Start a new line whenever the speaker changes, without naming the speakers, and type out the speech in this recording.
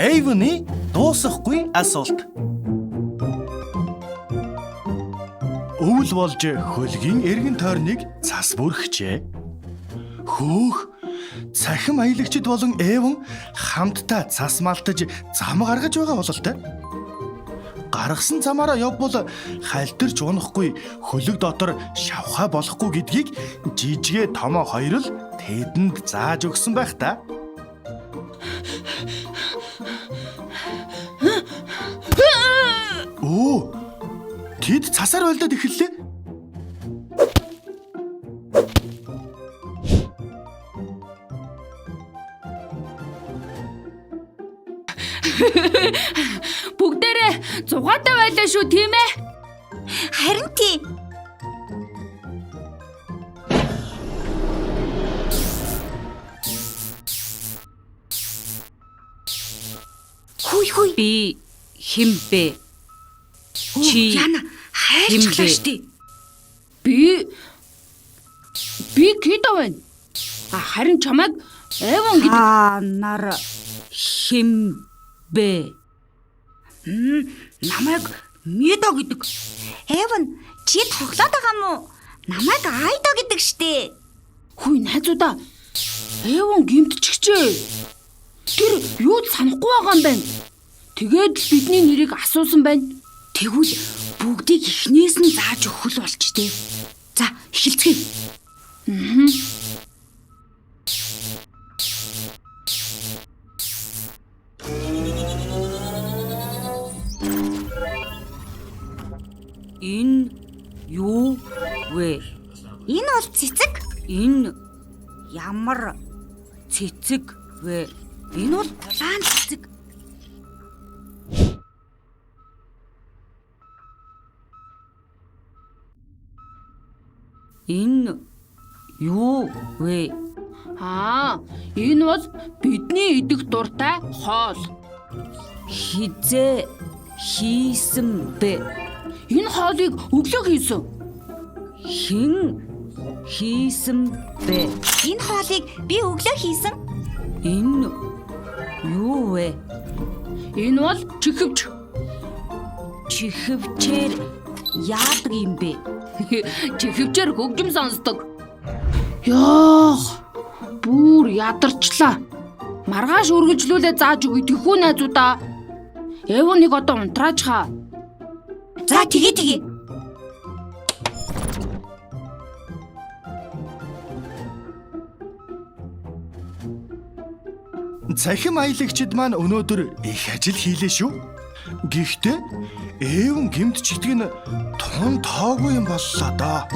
Эйвны дуусахгүй асуулт. Өвөл болж хөлгийн эргэн тойрныг цас бүрхжээ. Хөөх цахим аялагчид болон Эвэн хамтдаа цас малтаж зам гаргаж байгаа бололтой. Гаргасан замаараа явбал халтарч унахгүй, хөлөг дотор шавхаа болохгүй гэдгийг жижигээ томоо хоёр л тэдэнд зааж өгсөн байх та. Өө! Тэд цасаар байлдаад эхэллээ.
Бүгдээрээ зугаатай байлаа шүү, тийм ээ?
Харин тийм. Хүй хүй.
Би хэн бэ? Чи
Яна
хэн
хайрчлаа
бэ?
штий.
Би Кито байна. А харин чамайг Эван гэдэг.
Та нар хэн бэ?
Намайг Мидо гэдэг. Эван чи тоглоод байгаа мó? Намайг Айдо гэдэг штий.
Хүй найзуудаа. Эван гимтчихжээ. Тэр юу ч санахгүй байгаа юм байна. Тэгээд л бидний нэрийг асуусан байна.
Тэгвэл бүгдийг эхнээс нь зааж өгөх л болж тээ. За, эхэлцгээе.
Энэ юу вэ?
Энэ бол цэцэг.
Энэ ямар цэцэг вэ?
Энэ бол улаан цэцэг.
Энэ юу вэ?
Аа, энэ бол бидний идэх дуртай хоол.
Хизээ хийсэн бэ?
Энэ хоолыг өглөө хийсэн.
Хэн хийсэн бэ?
Энэ хоолыг би өглөө хийсэн.
Энэ юу вэ?
Энэ бол чихвч.
Чихвчээр яадаг юм бэ?
Чихвчээр хөгжим сонсдог. Яах, бүр ядарчлаа. Маргааш үргэлжлүүлээ зааж өгье тэхүү найзуудаа. Эвоныг одоо унтрааж хаа.
За, тэгээ тэгээ.
Цахим аялагчид маань өнөөдөр их ажил хийлээ шүү. Гэхдээ Эвэн гэмтчихдэг нь тун тоогүй юм боллоо доо.